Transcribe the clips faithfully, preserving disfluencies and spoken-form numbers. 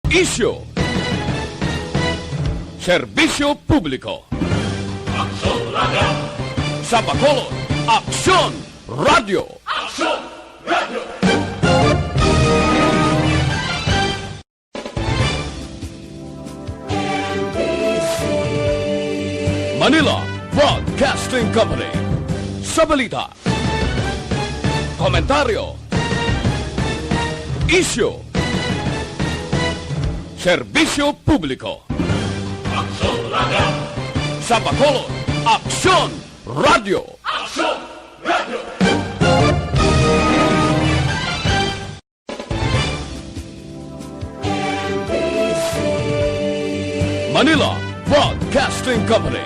Isyu. Serbisyo publiko. Aksyon Radio. Sa Bacolod, Aksyon Radio. Aksyon Radio. Manila Broadcasting Company. Sa balita, komentaryo, isyu, serbisyo publiko. Aksyon Radio. Sa Bacolod, Aksyon Radio. Aksyon Radio. Manila Broadcasting Company.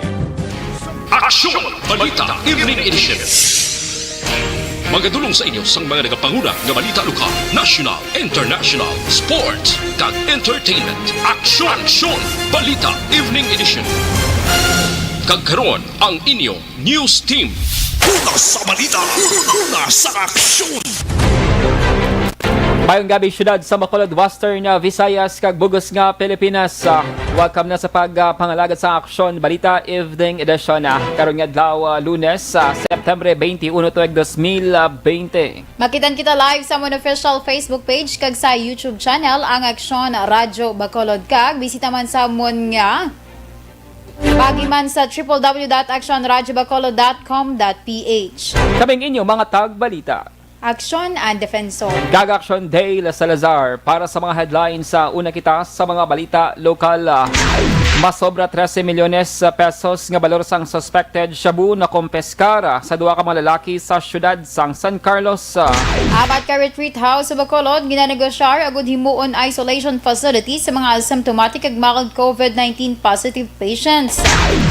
Aksyon Balita Evening Edition. Magadulong sa inyo sang mga nagapanguna nga balita lokal, national, international, sports, kag entertainment. Aksyon, Aksyon Balita Evening Edition. Kag karon ang inyo News Team. Una sa balita, una sa aksyon. Mayong gabi, syudad sa Bacolod, Western, ah, Visayas, kag bug-os nga Pilipinas. Ah, welcome na sa pag, ah, pangalagad sa Aksyon Balita Evening Edition, ah, karon nga adlaw, ah, Lunes, ah, September twenty-one, tuig dos mil bente. Makitan kita live sa amon official Facebook page kag sa YouTube channel, ang Aksyon Radyo Bacolod, kag bisita man sa amon nga pagi man sa triple W dot action radyo bacolod dot com dot P H. Kami ang inyo mga tagbalita. Aksyon and Defensor. Kag Aksyon Dale Salazar para sa mga headlines. Sa una kita sa mga balita lokal, ah, masobra trese milyones pesos nga balor sang suspected shabu nakompeskar, ah, sa duha ka mga lalaki sa siyudad sang San Carlos. Apat ka retreat house sa Bacolod ginanegosyar agud himuon isolation facility sa mga asymptomatic kag mild COVID nineteen positive patients.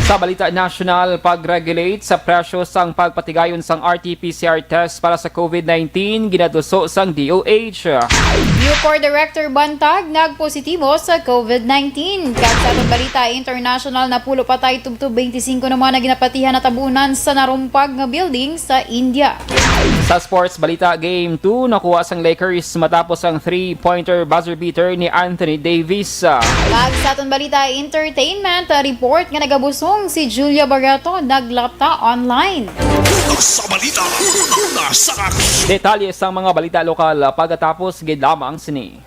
Sa balita nasyonal, pag-regulate sa presyo sang pagpatigayon sang R T P C R test para sa COVID nineteen ginatuso sang D O H. Bucor Director Bantag nagpositibo sa COVID nineteen. Kag sa atong balita international, napulo patay tubtob twenty-five na mga naginapatihan natabunan sa narumpag nga building sa India. Sa sports balita, Game two nakuha sang Lakers matapos ang three-pointer buzzer beater ni Anthony Davis. Kag sa aton balita entertainment report nga nagabusong si Julia Barreto, naglapta online. Una sa balita, una sa aksyon. Detalye sa mga balita lokal pagkatapos gid lamang sini.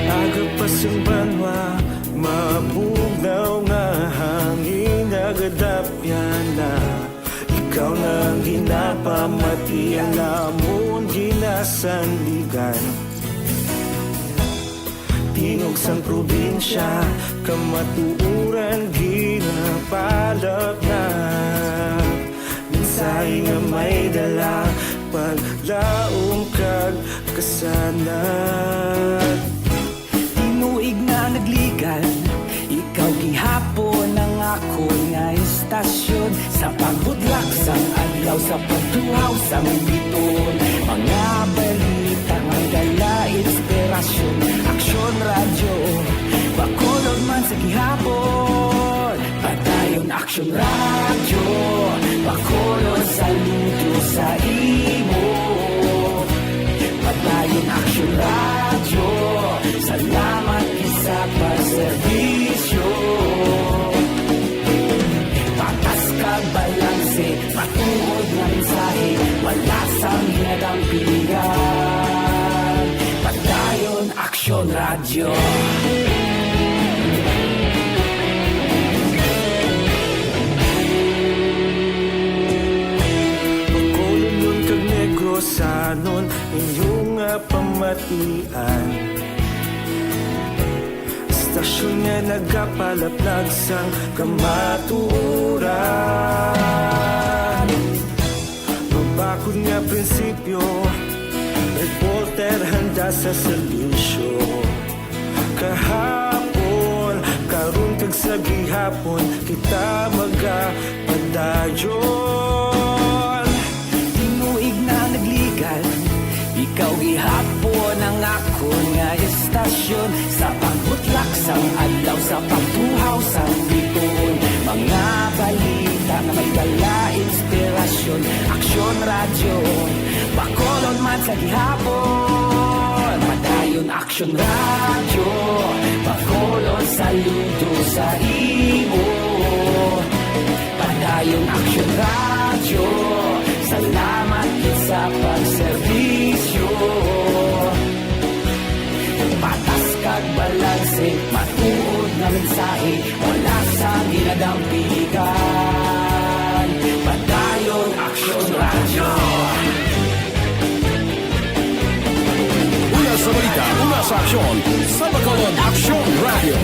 Aga pa sang banwa, mabugnaw nga hangin nagadapyan na. Ikaw na ang ginapamati, ang amon ginasandigan. Tingog sang probinsya, kamatuoran ginapalapnap. Mensahe nga may dala, paglaom kag kasanag. Tinuig na nagligan, ikaw gihapon ang akon nga istasyon. Sa pagbudlak sang adlaw, sa pagtuhaw sang biton, mga balita nga dala inspirasyon. Aksyon Radyo Bacolod man sa gihapon. Padayon Aksyon Radyo Bacolod, saludo sa imo. Padayon Aksyon Radyo, salamat gid sa pagserbisyo. Patas kag balanse, matuod nga mensahe, wala sang ginadampigan. Padayon Aksyon Radyo. Bacolodnon kag Negrosanon, inyo nga pamatian. Istasyon nga nagapalaplag sang kamatuoran. Mabakod nga prinsipyo, reporter handa sa serbisyo. Kahapon, karon kag sa gihapon, kita magapadayon. Tinuig na nagligan, Ikaw gihapon ang akon nga estasyon, sa pagbutlak sang adlaw, sa pagtuhaw sang bituon, mga balita nga may dala inspirasyon. Aksyon Radyo, Bacolod man sa gihapon. Padayon Aksyon Radyo, Bacolod, saludo sa imo. Padayon Aksyon Radyo, salamat gid sa pagserbisyo. Patas kag balanse, matuod nga mensahe, wala sang ginadampigan. Padayon Aksyon Radyo. Una sa balita, una sa aksyon, sa Bacolod Aksyon Radyo.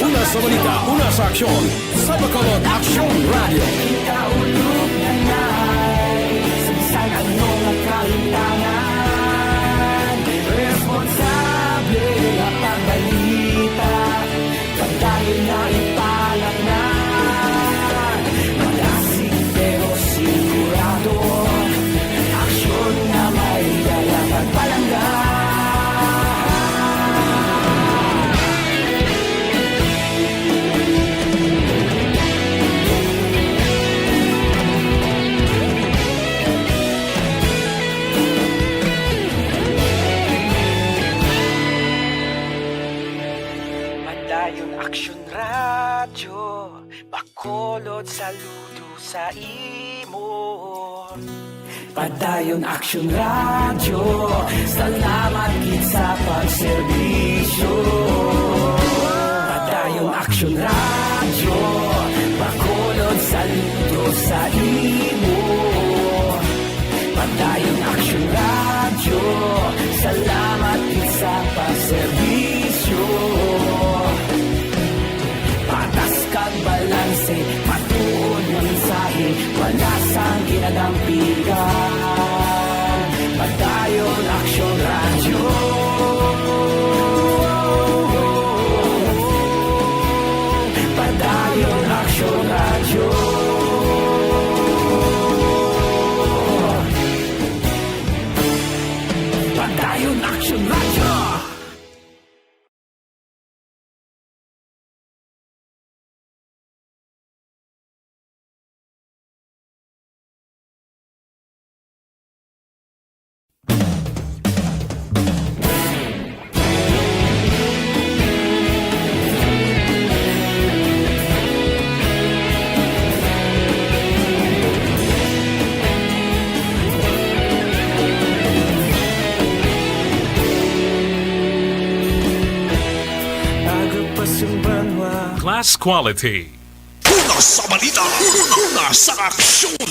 Una sa balita, una sa aksyon, sa Bacolod Aksyon Radyo. Ikaulo na na'y sa bisan ano nga kahintangan, responsable nga pagbalita. Pagdayon na ipalangga, malasig pero sigurado. Aksyon nga may dala pagpalangga. Padayon Aksyon Radyo, Bacolod, saludo sa imo. Padayon Aksyon Radyo, salamat gid sa pagserbisyo. Padayon Aksyon Radyo, Bacolod, saludo sa imo. Padayon Aksyon Radyo, salamat gid sa pagserbisyo. Patas kag balanse, matuod nga mensahe, wala sang ginadampigan. Padayon Aksyon Radyo. Padayon Aksyon Radyo. Padayon Aksyon Radyo. Class quality. Una sa balita, una sa aksyon.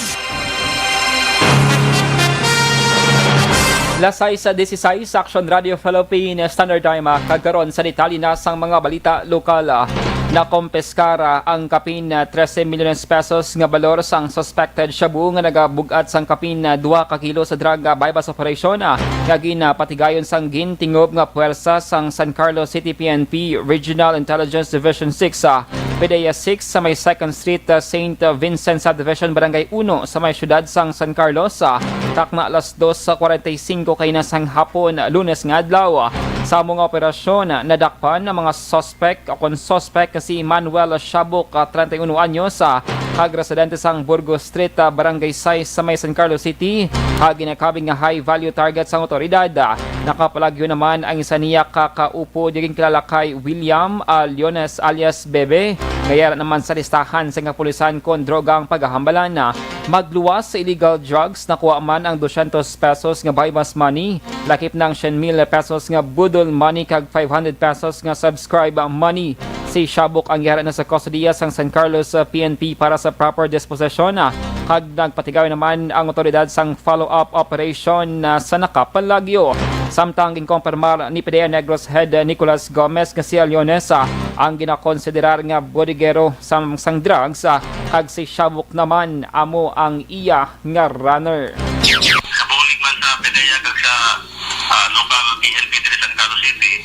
Las sais dieciséis, Aksyon Radio Philippine Standard Time, ah, kag karon sa detalye na sang mga balita lokal, ah, nakompiskar, ah, ang kapin, ah, trese milyones pesos nga balor sang suspected shabu nga nagabug-at sang kapin, ah, dua ka kilo sa drug, ah, buy-bust operation, ah, nga ginapatigayon sang gintingob nga puwersa sang San Carlos City P N P Regional Intelligence Division six, ah, PDEA six sa may Second Street, ah, Saint Vincent Subdivision, Barangay Uno sa may siyudad sang San Carlos, ah, takna alas dos sa kwarenta y singko kaina sang hapon, Lunes nga adlaw. Sa amo nga operasyon, nadakpan ang mga suspect o kon suspect nga si Manuel Shabuk, ah, treinta y uno anyos, ah, kag residente sang Burgos Street, ah, Barangay sais sa may San Carlos City, ah, ginakabig nga high value target sang awtoridad. Ah, nakapalagyo naman ang isa niya ka kaupo, di ginkilala kay William, ah, Leones alias Bebe, nga yara naman sa listahan sang kapulisan kon droga ang paghahambalan. Ah, magluwas sa illegal drugs, nakuha man ang dosyentos pesos nga buy-bust money, lakip na ang syen mil pesos nga boodle money kag five hundred pesos nga subscribe money. Si Shabuk ang yara na sa kustodiya sang San Carlos, uh, P N P para sa proper disposition, uh, kag nagpatigayon naman ang awtoridad sang follow-up operation, uh, sa nakapalagyo. Samtang ginkompirmar ni PDEA Negros Head, uh, Nicolas Gomez nga si Leones, uh, ang ginakonsiderar nga bodegero sang, sang drugs, uh, kag si Shabuk naman amo ang iya nga runner. Sa bulig man sa PDEA kag sa, ah, local P N P diri sa San Carlos City,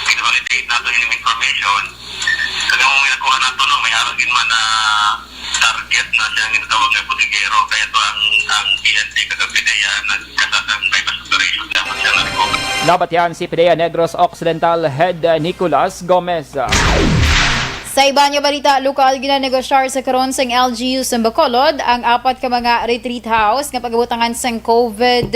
pina-validate nato ining information. Kag amo may nakuha nato, no, may ara gid man na target na siya ang ginatawag nga bodeguero. Kaya to ang, ang P N P kag ang PDEA nagkasakang may operation dapat siya na-recover. Nabatian si PDEA Negros Occidental Head Nicolas Gomez. Sa iban nga balita, lokal ginanegosyar sa karon sang L G U sa Bacolod ang apat ka mga retreat house nga pagabutangan sang COVID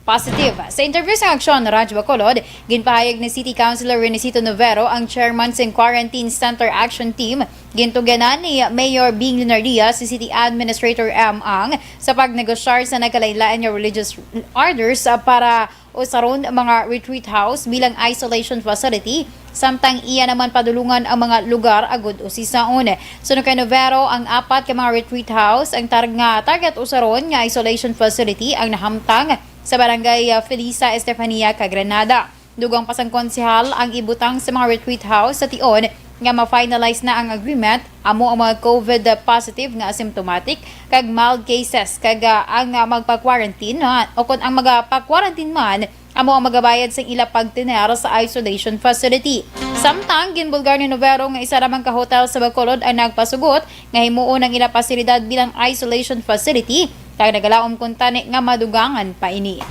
positive. Sa interview sa Aksyon Radyo Bacolod, ginpahayag ni City Councilor Renesito Novero, ang chairman sang Quarantine Center Action Team, gintugyanan ni Mayor Bing Leonardia si City Administrator M. Ang sa pagnegosyar sa nagkalain-lain nga religious orders, ah, para usaron ang mga retreat house bilang isolation facility, samtang iya naman padulungan ang mga lugar agud usisaon. Suno kay Novero, ang apat ka mga retreat house ang tar-, nga target usaron nga isolation facility ang nahamtang sa Barangay, ah, Felisa Estefania, Cagranada. Dugang pa sang konsehal ang ibutang sa mga retreat house sa tion nga ma-finalize na ang agreement, amo ang mga COVID positive nga asymptomatic kag mild cases, kag, ah, ang, ah, magpa-quarantine na, o kon ang magapa-quarantine man, amo ang magabayad sang ila pagtener sa isolation facility. Samtang ginbulgar ni Novero nga isa lamang ka hotel sa Bacolod ang nagpasugot nga himuon ang ila pasilidad bilang isolation facility, kag nagalaom kuntani nga madugangan pa ini.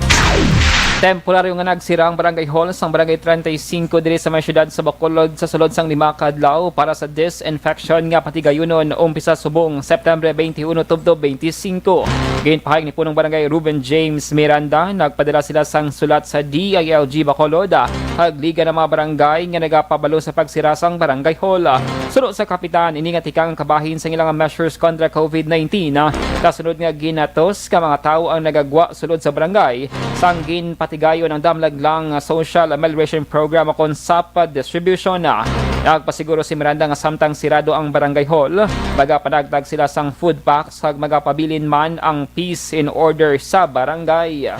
Temporaryo nga nagsira ang barangay hall sang Barangay treinta y cinco diri sa may siyudad sa Bacolod sa sulod sang lima ka adlaw para sa disinfection nga patigayunon umpisa subong September twenty-one tubtob twenty-cinco. Ginpahayag ni Punong Barangay Ruben James Miranda, nagpadala sila sang sulat sa D I L G Bacolod, ah, kag Liga ng mga Barangay nga nagapabalo sa pagsira sang barangay hall. Suno sa kapitan, ini nga tikang kabahin sang ilang measures kontra COVID nineteen, ah, kasunod nga ginatos ka mga tawo ang nagagwa sulod sa barangay, sang ginpatigayon ang damlag lang nga social amelioration program o kon SAP distribution. Nagpasiguro si Miranda nga samtang sirado ang barangay hall, magapanagtag sila sang food packs kag magapabilin man ang peace and order sa barangay.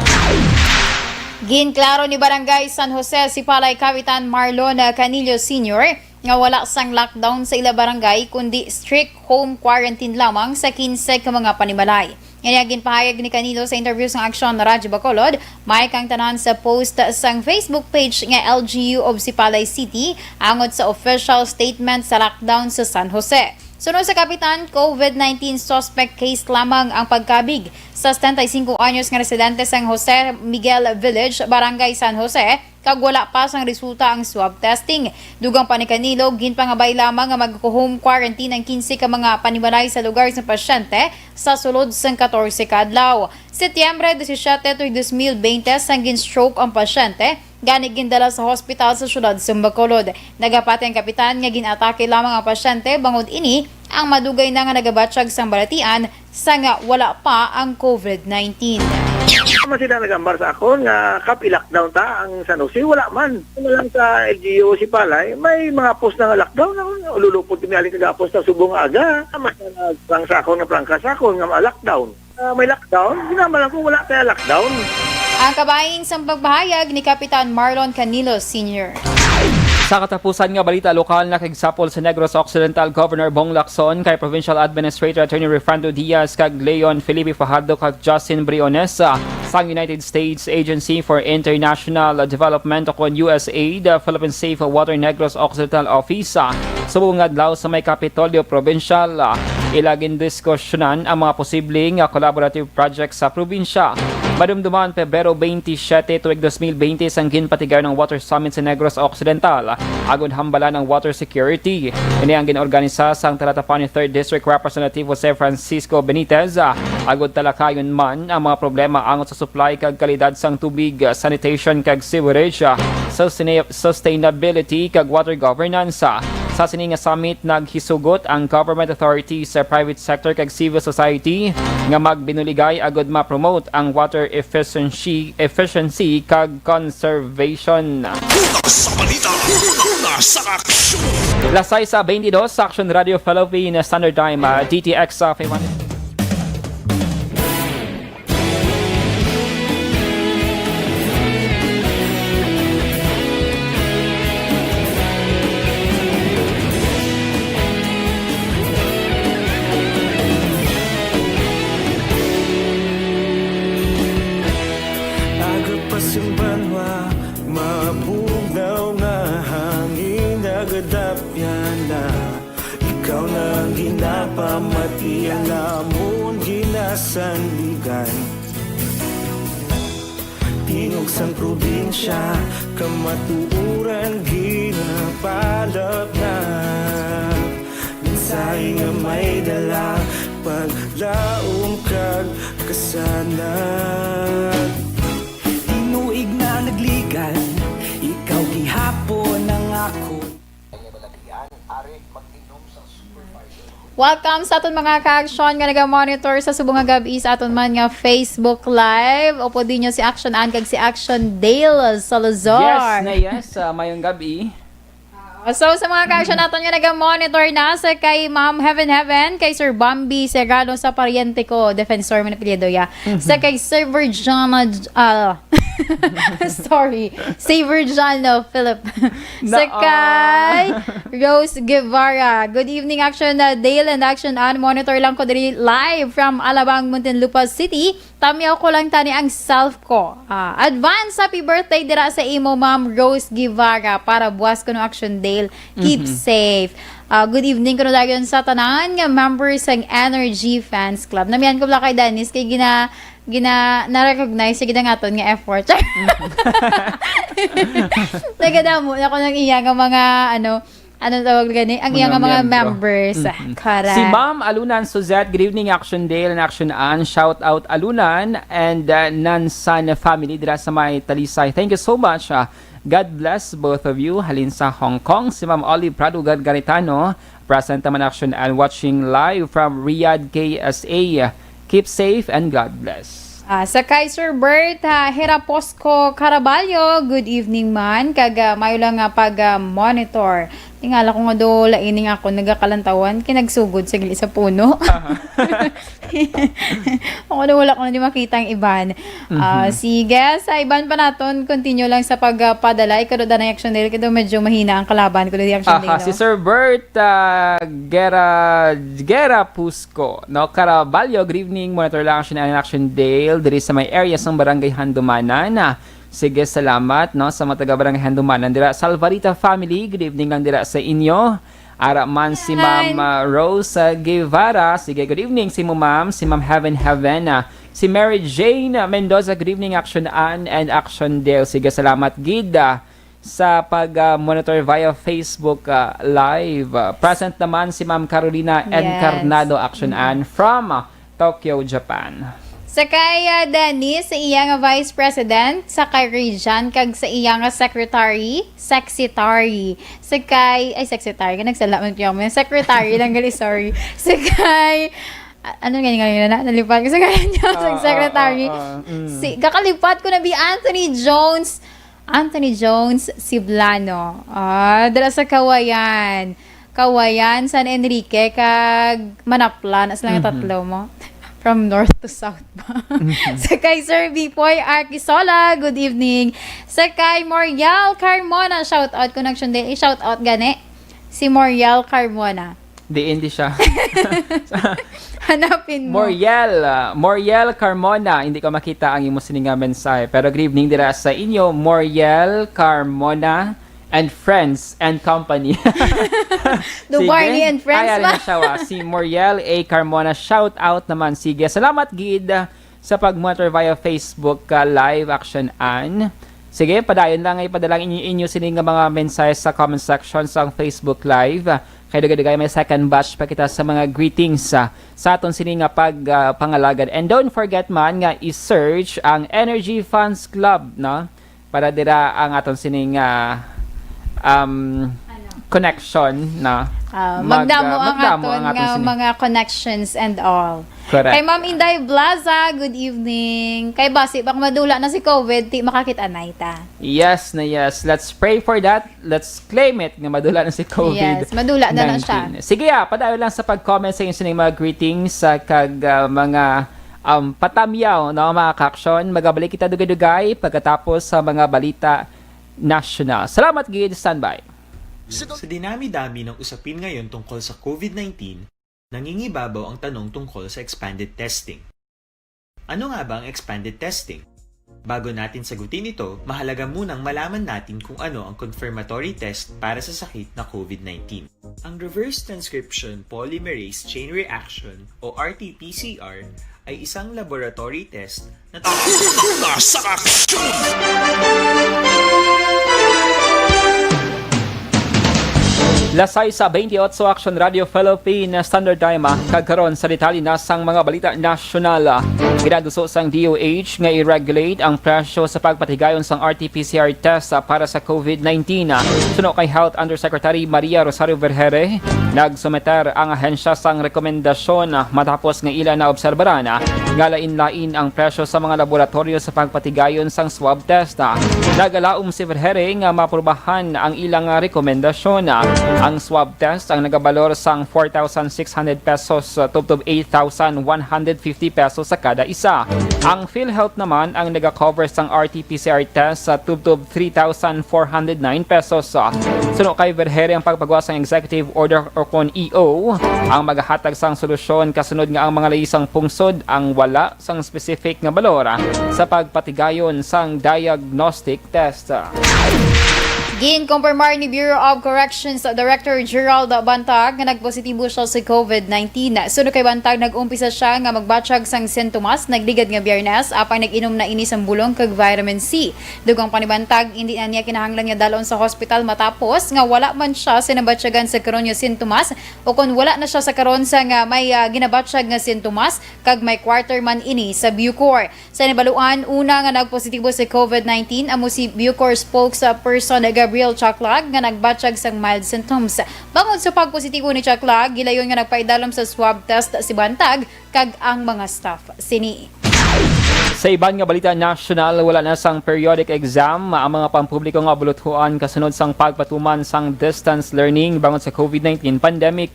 Ginklaro ni Barangay San Jose Sipalay Kapitan Marlon Canillo Senior nga wala sang lockdown sa ila barangay, kundi strict home quarantine lamang sa kinse ka mga panimalay. Ini ang ginpahayag ni Canillo sa interview sa Aksyon Radyo Bacolod. May kang tanan sa post sang Facebook page nga L G U of Sipalay City angot sa official statement sa lockdown sa San Jose. Suno sa kapitan, COVID nineteen suspect case lamang ang pagkabig sa setenta y cinco anyos nga residente sang Jose Miguel Village, Barangay San Jose, kag wala pa sang resulta ang swab testing. Dugang pa ni Canillo, ginpangabay lamang nga mag-home quarantine ang kinse ka mga panimalay sa lugar sa pasyente sa sulod sang katorse ka adlaw. Setyembre disisiete tuig dos mil bente sang gin-stroke ang pasyente, gani gindala sa hospital sa siyudad sa Bacolod. Nagapati ang kapitan nga gin-atake lamang ang pasyente, bangod ini ang madugay na nga nagabatyag sang balatian sa nga wala pa ang COVID nineteen. Wala man sila nag-ambal sa akon nga kap i-lockdown ta ang San Jose, wala man. Ano lang sa L G U Sipalay, may mga post na nga lockdown. Ululupod kami alin kagapos na subong nga aga. Mas na lang sa akon nga prangka sa akon nga ma-lockdown. Ah, may lockdown? Ginamalan ko, wala kaya lockdown. Ang kabahin sang pagpahayag ni Kapitan Marlon Canillo Senior. Sa katapusan nga balita lokal, nakigsapol si Negros Occidental Governor Bong Lacson kay Provincial Administrator Attorney Refrando Diaz kag Leon Felipe Fajardo kag Justin Briones, ah, sang United States Agency for International Development o kon U S A I D, ah, Philippine Safe Water Negros Occidental Office, ah, subong nga adlaw sa may Kapitolyo Probinsyal. Ah, ila gindiskusyonan ang mga posible nga collaborative project sa probinsya. Madumduman Pebrero twenty-seven tuig dos mil bente sang ginpatigayon ang Water Summit sa Negros Occidental, agud hambalan ang water security. Ini ang gin-organisa sang Tala-Tapan ni Third District Representative Jose Francisco Benitez, agud talakayon man ang mga problema angot sa supply kag kalidad sang tubig, sanitation kag sewerage, sustain-, sustainability kag water governance. Sa sini nga summit, naghisugot ang government authorities, private sector kag civil society nga magbinuligay agud ma-promote ang water efficiency, efficiency kag conservation. Una sa balita, una sa aksyon. Las sais sa twenty-dos sa Aksyon Radio Philippine Standard Time, ah, D T X, ah, five hundred. Aga pa sing banwa, mabugnaw nga hangin, nagadapyan na. Ikaw na ang ginapamati, ang Sanligan. Tingog sang probinsya, kamatuoran ginapalapnap. Mensahe nga may dala, paglaom kag kasanag. Tinuig na nagligan, ikaw gihapon ang ako. Welcome sa aton mga ka-action nga naga-monitor sa subong nga gab-i sa aton man nga Facebook Live. Upod ninyo si Action Ann kag si Action Dale Salazar. Yes na yes, uh, mayong gabi. Uh, so sa mga ka-action naton nga naga-monitor na, sa kay Ma'am Heaven Heaven, kay Sir Bambi Serrano, sa paryente ko, defensor man apelyido ya. Sa kay Sir Virginia, uh, sorry, si Virginia Philip. Sa Naa. Kay Rose Guevara. Good evening, Action uh, Dale and Action Ann. Monitor lang ko diri live from Alabang, Muntinlupa City. Tamiaw ko lang tani ang self ko. Ah, advance happy birthday dira sa imo, Ma'am Rose Guevara. Para buwas ko no, Action Dale. Keep safe. Ah, good evening kuno dayon sa tanan nga members sang Energy Fans Club. Namian ko bala kay Dennis kay gina gina na-recognize sa gid ang aton nga effort. Nagadamo na ko ng iya nga mga, ano, ano tawag gani? Ang iya nga mga miyembro. Members. Mhm. Correct. Si Ma'am Alunan Suzette, good evening, Action Dale and Action Ann. Shout out Alunan and uh, Nansan family dira sa may Talisay. Thank you so much. Uh, God bless both of you. Halin sa Hong Kong, si Ma'am Olive Prado Gargaritano. Present naman, Action Ann, watching live from Riyadh, K S A. Keep safe and God bless. Ah, sa kay Sir Bert, ha, Heraposco Caraballo, good evening man. Kag ah, mayo lang nga pag ah, monitor. Tingala ko nga do lain nga ako nagakalantawan, kinagsugod sa gili sa puno. Ako na wala ko na di makita ang iban. Ah, sige, sa iban pa naton, continue lang sa pagpadala. Ikaw do, Danay, Action Dale, kay do medyo mahina ang kalaban ko do di Action Dale. Aha, si Sir Bert uh, Gera, Gera Pusco, no? Caraballo, good evening. Monitor lang Action and Action Dale diri sa may area sang Barangay Handumanan. Ah, sige, salamat, no, sa mga taga Barangay Handumanan dira. Salvarita family, good evening lang dira sa inyo. Ara man si Ma'am uh, Rose uh, Guevara. Sige, good evening si mo, Ma'am, si Ma'am Heaven Heaven. Ah, si Mary Jane Mendoza, good evening, Action Ann and Action Dale. Sige, salamat gid. Ah, sa pag-monitor via Facebook uh, Live. Uh, present naman si Ma'am Carolina Yes. Encarnado, Action Ann, from uh, Tokyo, Japan. Sa kay ah, Dennis, sa iya nga Vice President, sa kay Regent, kag sa iya nga Secretary, Sexitary. Sa kay, ay, Sexitary, ka nagsala man piyaw mo. Secretary lang gali, sorry. Sa kay, a- ano nga nga na, nalipat ko sa kanya niya, sa Ah, Secretary. ah, ah, mm. Si, kakalipat ko na bi, Anthony Jones, Anthony Jones Siblano. Ah, dala sa Kawayan. Kawayan, San Enrique, kag Manapla, na sila nga tatlo mo. From north to south ba? Sa kay Sir Bipoy Arquisola, good evening. Sa kay Moriel Carmona, shout out, connection din. I-shout out gani si Moriel Carmona. Diin di siya. Hanapin mo. Moriel, uh, Moriel Carmona, hindi ko makita ang imo sining nga mensahe. Pero good evening dira sa inyo, Moriel Carmona and friends and company. Do Barney and friends Ay, ba? Siya, ah, si Moriel A Carmona, shout out naman. Sige, salamat gid, ah, sa pag-monitor via Facebook, ah, Live, Action Ann. Sige, padayon lang ay padalang inyo, inyo sini nga mga mensahe sa comment section sa Facebook Live. Ah, kay dugay-dugay may second batch pa kita sa mga greetings, ah, sa aton sini nga pag, ah, pangalagad. And don't forget man nga i-search ang Energy Fans Club, no? Para dira ang aton sining ah, um, connection na Ah, mag- magdamo ah, ang magdamo aton ang aton nga sining- mga connections and all. Correct. Kay Ma'am Inday Blaza, good evening. Kay basi baka madula na si COVID, ti makakit-anay ta. Yes na yes. Let's pray for that. Let's claim it nga madula na si COVID. Yes, madula na na siya. Sige, ah, padayon lang sa pag-comment sa inyo sining mga greetings sa kag ah, mga um, patamyaw, no, mga ka-action. Magabalik kita dugay-dugay pagkatapos sa mga balita national. Salamat gid, standby. Sa dinami-dami ng usapin ngayon tungkol sa COVID nineteen, nangingibabaw ang tanong tungkol sa expanded testing. Ano nga ba ang expanded testing? Bago natin sagutin ito, mahalaga munang malaman natin kung ano ang confirmatory test para sa sakit na COVID nineteen. Ang reverse transcription polymerase chain reaction o R T P C R ay isang laboratory test na Una sa aksyon! Lasay sa twenty-eight Action Radio Philippine Standard Time, ah, kag karon sa detalye na sang mga balita nasyonal. Ah, ginaduso sang D O H nga i-regulate ang presyo sa pagpatigayon sang R T P C R test, ah, para sa COVID nineteen. Ah, suno kay Health Undersecretary Maria Rosario Vergere, nagsumeter ang ahensya sang rekomendasyon, ah, matapos nga ila naobserbaran, ah, nga lain-lain ang presyo sa mga laboratoryo sa pagpatigayon sang swab test. Ah, nagalaom si Vergere nga maprubahan ang ilang rekomendasyon. Ang swab test ang nagabalor sang four thousand six hundred pesos, uh, tubtob eight thousand one hundred fifty pesos sa kada isa. Ang PhilHealth naman ang nagakover sang R T P C R test sa tubtob three thousand four hundred nine pesos. Suno kay Vergere, ang pagpagawa sang executive order o kon E O ang magahatag sang solusyon, kasunod nga ang mga laisang pungsod ang wala sang specific nga balor, ah, sa pagpatigayon sang diagnostic test. Ginkumpirmar ni Bureau of Corrections Director Gerald Bantag nga nagpositibo siya sa COVID nineteen. Suno kay Bantag, nag-umpisa siya nga magbatyag sang sintomas nagligad nga Biyernes, apang nag-inom na ini sang bulong kag vitamin C. Dugang pa ni Bantag, hindi na niya kinahanglan nga dalon sa hospital matapos nga wala man siya sa nabatyagan sa karon nga sintomas, o kon wala na siya sa karon sa nga may, ah, ginabatyag nga sintomas kag may quarter man ini sa Bucor. Sa nabaluan, una nga nagpositibo sa COVID nineteen amo si Bucor spokesperson Gabriel Chaclag nga nagbatyag sang mild symptoms. Bangod sa pagpositibo ni Chaclag, gilayon nga nagpaidalom sa swab test si Bantag kag ang mga staff sini. Sa iban nga balita nasyonal, wala na sang periodic exam ang mga pampubliko nga abuluthoan kasunod sang pagpatuman sang distance learning bangod sa COVID nineteen pandemic.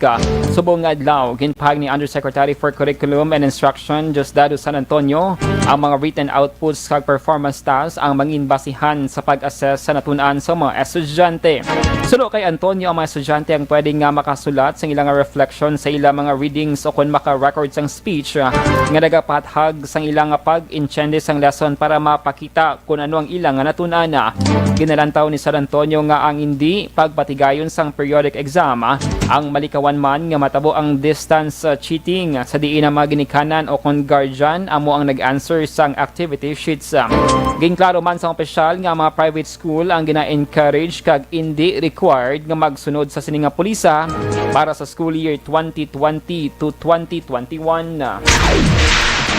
Subong nga adlaw, ginpahayag ni Undersecretary for Curriculum and Instruction Diosdado San Antonio ang mga written outputs kag performance tasks ang mangin basihan sa pag-assess sa natun-an sa mga estudyante. Suno kay Antonio, ang mga estudyante ang pwede nga makasulat sang ilang reflection sa ilang mga readings o kon maka-record sang speech, ah, nga nagapathag sang ilang pag-intindi sang lesson para mapakita kon ano ang ilang nga natun-an. Ginalantaw ni San Antonio nga ang hindi pagpatigayon sang periodic exam, ah, ang malikawan man nga matabo ang distance, ah, cheating, ah, sa diin ang mga ginikanan o kon guardian amo ang nag-answer sang activity sheets. Ah, ginklaro man sang opisyal nga ang mga private school ang gina-encourage kag indi required nga magsunod sa sini nga pulisa para sa school year twenty twenty to twenty twenty-one.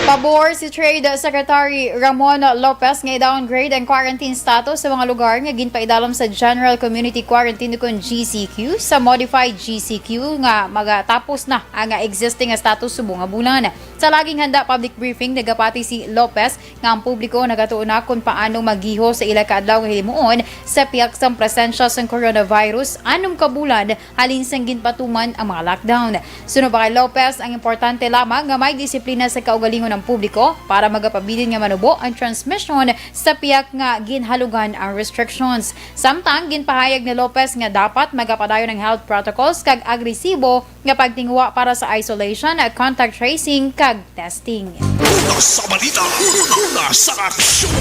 Pabor si Trade Secretary Ramon Lopez nga i-downgrade ang quarantine status sa mga lugar nga ginpaidalom sa General Community Quarantine ukon G C Q sa modified G C Q nga magatapos na ang existing nga status subong nga bulan. Sa laging handa public briefing, nagapati si Lopez nga ang publiko nagatuo na kung paano maggiho sa ila kaadlaw nga hilimuon sa pihak sang presensya sang coronavirus anom ka bulan halin sang ginpatuman ang mga lockdown. Suno pa kay Lopez, ang importante lamang nga may disiplina sa kaugalingon ang publiko para magapabilin nga manubo ang transmisyon sa pihak nga ginhalugan ang restrictions. Samtang ginpahayag ni Lopez nga dapat magapadayon ang health protocols kag agresibo nga pagtinguha para sa isolation, contact tracing kag testing. Una sa balita, una sa aksyon!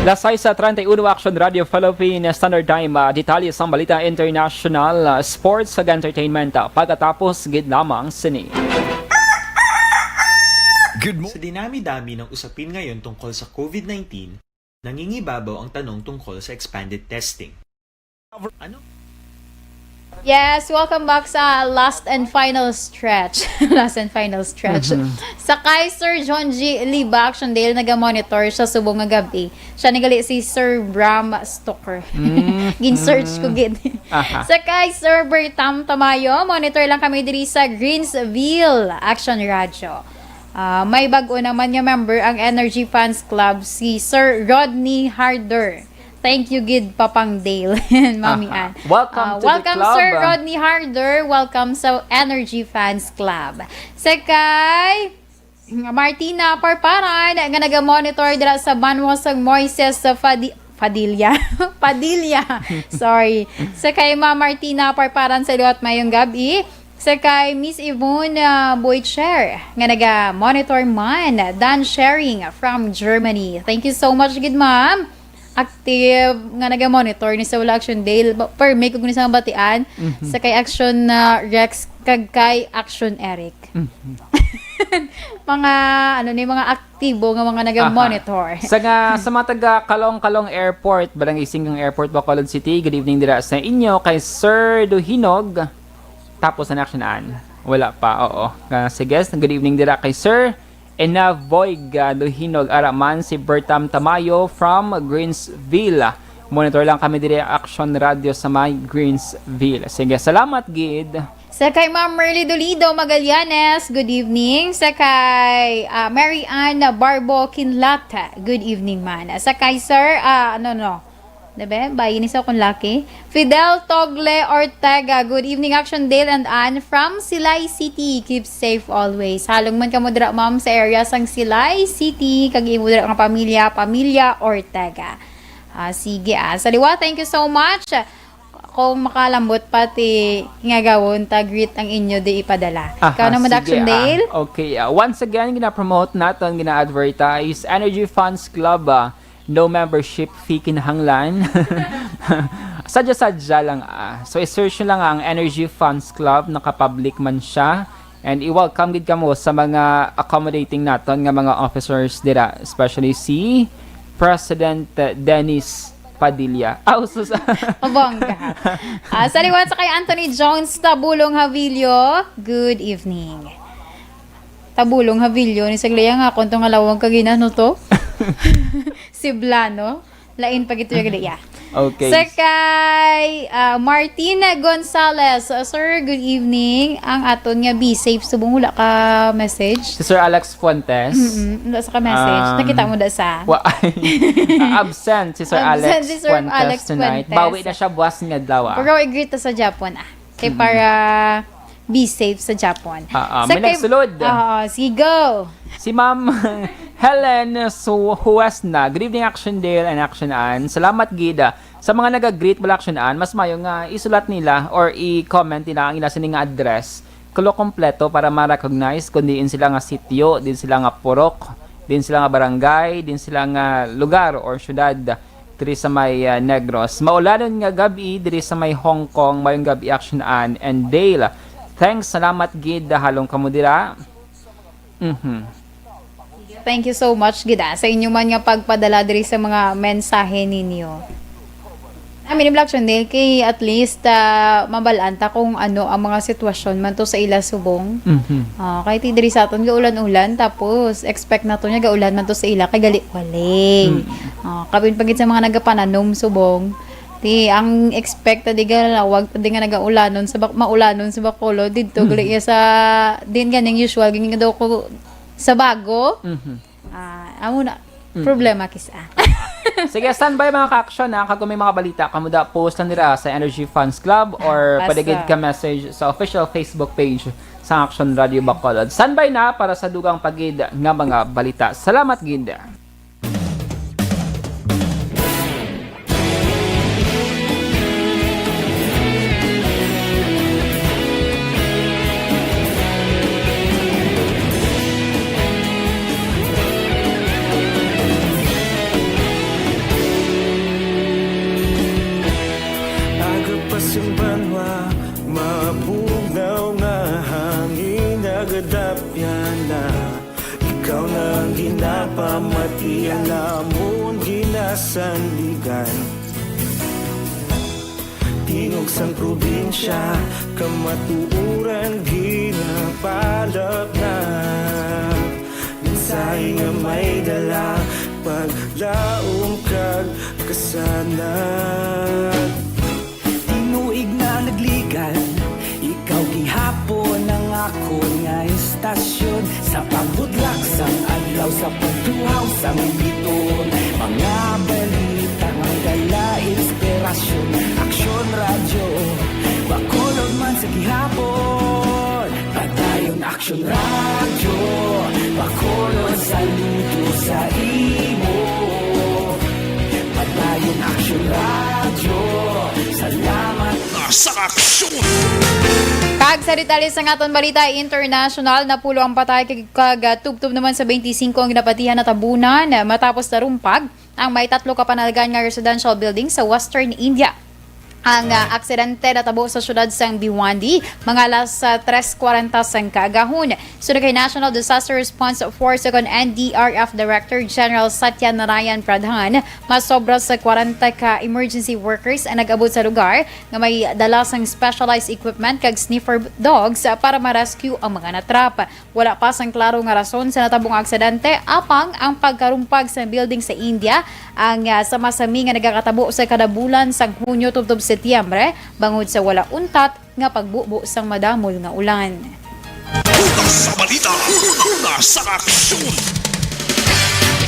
Lasay sa treinta y uno Action Radio Philippine Standard Time, ah, detalye sang balita international, ah, sports kag entertainment, ah, pagkatapos gid lamang sini. Good mo- Sa dinami-dami ng usapin ngayon tungkol sa COVID nineteen, nangingibabaw ang tanong tungkol sa expanded testing. Ano? Yes, welcome back sa last and final stretch. Last and final stretch. Sa kay Sir John G. Liba, Action Dale, naga-monitor siya subong nga gabi. Siya ni gali si Sir Bram Stoker. Gin-search ko gid. Aha. Sa kay Sir Bertam Tamayo, monitor lang kami diri sa Greensville, Action Radio. Ah, may bag-o naman nga member ang Energy Fans Club, si Sir Rodney Harder. Thank you gid, Papang Dale and Mami Aha. Ann. Welcome Ah, to the welcome, club. Sir Rodney Harder. Welcome sa Energy Fans Club. Sa kay Martina Parparan nga naga-monitor dira sa banwa sang Moises sa Fadi- Padilla. Padilla. Sorry. Sa kay Ma Martina Parparan, sa liwat mayong gabi. Sa kay Miss Yvonne, ah, Boycher nga naga-monitor man. Dan Sharing from Germany. Thank you so much gid, ma'am. Active nga naga-monitor ni sa Wala Action Dale. Ba- Per, may kog ni sa batian. Sa kay Action, ah, Rex, kag kay Action Eric. Mga, ano ni, mga aktibo nga mga naga-monitor. Aha. Sa nga, sa mga taga Calong-Calong Airport, Barangay Singgang Airport, Bacolod City, good evening dira sa inyo kay Sir Duhinog. Tapos na action an. Wala pa, oo. Ah, sige, good evening dira kay Sir Enavoy, ah, Duhinog. Ara man si Bertam Tamayo from Greensville. Monitor lang kami diri Action Radio sa may Greensville. Sige, salamat gid. Sa kay Ma'am Merly Dolido Magallanes, good evening. Sa kay, ah, Mary Ann Barbo Kinlata, good evening man. Sa kay Sir, ah, ano, no? Diba? Bayi ni sa akong laki. Fidel Togle Ortega, good evening, Action Dale and Ann from Silay City. Keep safe always. Halong man kamo dira, ma'am, sa area sang Silay City. Kag imo dira nga pamilya, pamilya Ortega. Ah, sige, ah. Sa liwa, thank you so much. Kung makalambot pa ti nga gawon ta greet ang inyo di ipadala. Aha, ikaw naman, sige, Action ah, Dale? Okay, ah, once again, gina-promote naton, gina-advertise, Energy Fans Club, ah, no membership fee kinahanglan. Sadya-sadya lang, ah. So, i-search nyo lang ang Energy Fans Club, naka-public man siya. And i-welcome gid kamo sa mga accommodating naton nga mga officers dira, especially si President, uh, Dennis Padilla. Ah, sus. Mabongga. Ah, sa liwat sa kay Anthony Jones Tabulong Havillo, good evening. Tabulong Havillo, ni saglaya nga akon to nga lawag kagina, no to? Si Blano. Lain pa gito yung galiya. Okay. Sa kay, ah, Martina Gonzalez, uh, "Sir, good evening. Ang aton nga be safe." Subong wala ka message. Si Sir Alex Fuentes. Mm-mm, wala sa ka message. Um, Nakita mo da sa wa-, ah, absent si Sir Absent Alex si Sir Fuentes Alex tonight. Fuentes. Bawi na siya buwas nga adlaw, ah. Pero i-greet ta sa Japon, ah. Kay Mm-mm. para be safe sa Japon. Ah, ah, Sa may kay nagsulod. Oo, sige, go. Si Ma'am Helen Su-, Huesna. Good evening, Action Dale and Action Ann. Salamat gid, ah, sa mga nag-greet, wala Action Ann. Mas mayo nga isulat nila or i-comment nila ang ila sini nga address. Kulo kompleto para ma-recognize kung diin sila nga sityo, diin sila nga purok, diin sila nga barangay, diin sila nga lugar or syudad diri sa may, ah, Negros. Maulanon nga gab-i diri sa may Hong Kong. Mayong gab-i, Action Ann and Dale. Thanks, salamat gid, halong kamo dira. Mhm. Thank you so much gid, ah, sa inyo man nga pagpadala diri sa mga mensahe ninyo. I mean, Black Channel, kay at least, ah, mabalaan ta kung ano ang mga sitwasyon man to sa ila subong. Mhm. Ah, kay ti diri sa aton gaulan-ulan, tapos expect nato nga gaulan man to sa ila, kay gali wali. Mm. Ah, kabin pa gid sa mga nagapananom subong. Ti ang expect ta di ga lawag, ta di nga nagaulanon sa Bac-, maulanon sa Bacolod didto, Mm. gali iya sa, din ganing usual, gini nga daw ko sa bago. Mhm. Ah, amo na. Mm. Problema, kis-a. Sige, standby, mga ka-action, ha. Kag kung may mga balita kamo da, post lang nira sa Energy Fans Club or Basta. pwede gid ka message sa official Facebook page sa Action Radio Bacolod. Standby na para sa dugang pa gid nga mga balita. Salamat gid. Agapas ang banwa, mabugnaw nga hangin, nagadapyan na. Ikaw na ang ginapamati, ang amon ginasandigan. Tingog sang probinsya, kamatuoran ginapalapnap. Mensahe nga may dala, paglaom kag kasanag. Tinuig na nagligan, ikaw gihapon ang akon nga istasyon. Sa pagbudlak sang adlaw, sa pagtuhaw sang biton, mga balita nga dala inspirasyon. Aksyon Radyo, Bacolod man sa gihapon. Padayon Aksyon Radyo, Bacolod, saludo sa imo. Padayon Aksyon Radyo, salamat. Sa aksyon. Kag sa detalye sang aton balita international, napulo ang patay kag, kag, ah, tubtob naman sa twenty-five ang ginapatihan natabunan, ah, matapos narumpag ang may tatlo ka panalgan nga residential building sa Western India. Ang, ah, aksidente natabo sa siyudad sang Viwandi, mga alas, ah, tres kwarenta sang kaagahon. Suno kay National Disaster Response Force ug N D R F Director General Satya Narayan Pradhan, mas sobra sa kwarenta ka emergency workers ang nag-abot sa lugar nga may dala sang specialized equipment kag sniffer dogs, ah, para ma-rescue ang mga natrap. Wala pa sang klaro nga rason sa natabong aksidente, apang ang pagkarumpag sa building sa India, ang, ah, sama-sami nga nagakatabo sa kada bulan sang Hunyo tubtob Setyembre, bangod sa wala untat nga pagbubo sang madamol nga ulan. Una sa balita, una sa aksyon.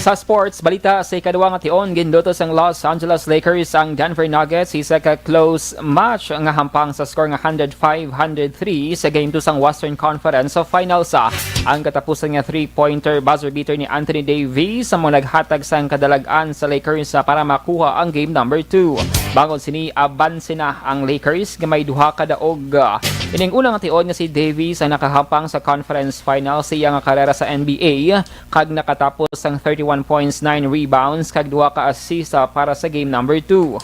Sa sports balita, sa ikaduha nga tion, ginluto sang Los Angeles Lakers ang Denver Nuggets isa ka close match nga hampang sa score nga hundred five hundred three sa Game two sang Western Conference Finals. Ang katapusan nga three-pointer buzzer beater ni Anthony Davis ang mga naghatag sang kadalag-an sa Lakers para makuha ang Game number two. Bangod sini, abanse na ang Lakers nga may duha ka daog. Ining una nga tion nga si Davis ang nakahampang sa Conference Finals sa iya nga karera sa N B A, kag nakatapos sang thirty-one points, nine rebounds, kag duha ka assist, ah, para sa Game number two.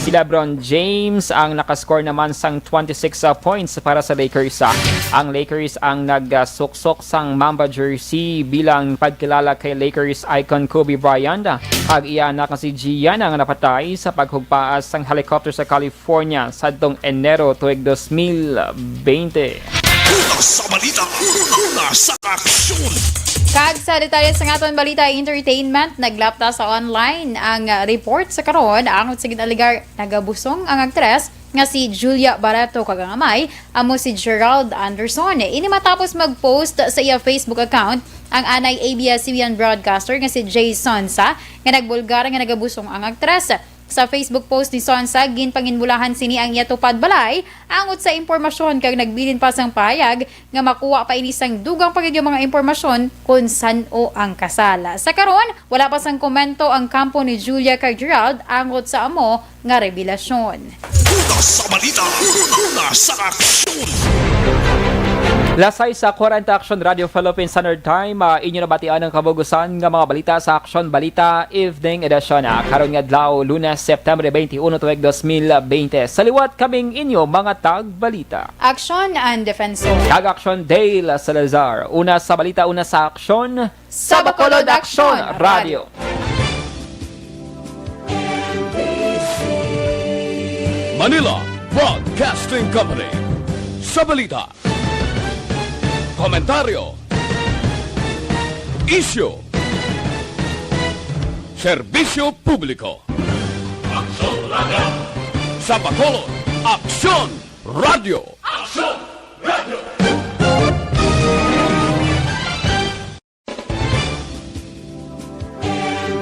Si LeBron James ang nakascore naman sang twenty-six, ah, points para sa Lakers, ah. Ang Lakers ang nagsuksok sang Mamba jersey bilang pagkilala kay Lakers icon Kobe Bryant, ah, kag iya anak nga si Gianna nga napatay sa paghugpaas sang helicopter sa California sadtong Enero tuig dos mil bente. Una sa balita, una sa aksyon. Kag sa detalye sang aton balita entertainment, naglapta sa online ang, ah, report sa karon angot sa gin-alegar nagabusong ang aktres nga si Julia Barreto kag ang amay amo si Gerald Anderson. Ini matapos mag-post sa iya Facebook account ang anay A B S-C B N broadcaster nga si Jay Sonsa nga nagbulgar nga nagabusong ang aktres. Sa Facebook post ni Sonsa, ginpanginbulahan sini ang iya tupad balay angot sa impormasyon kag nagbilin pa sang pahayag nga makuha pa ini sang dugang pa gid nga mga impormasyon kon san-o ang kasal. Sa karon, wala pa sang komento ang kampo ni Julia kag Gerald angot sa amo nga revelasyon. Una sa balita, una sa aksyon. Lasay sa kwarenta Aksyon Radio Philippine Standard Time, ah, inyo nabatian ang kabugusan nga mga balita sa Aksyon Balita Evening Edition, ah, karon nga adlaw, Lunes, September twenty-one, tuig dos mil bente. Sa liwat, kaming inyo mga tagbalita. Aksyon and Defensor. Kag Aksyon Dale Salazar. Una sa balita, una sa aksyon. Sa Bacolod Aksyon Radio. Manila Broadcasting Company. Sa balita, komentaryo, isyu, serbisyo publiko. Aksyon Radio. Sa Bacolod, Aksyon Radio.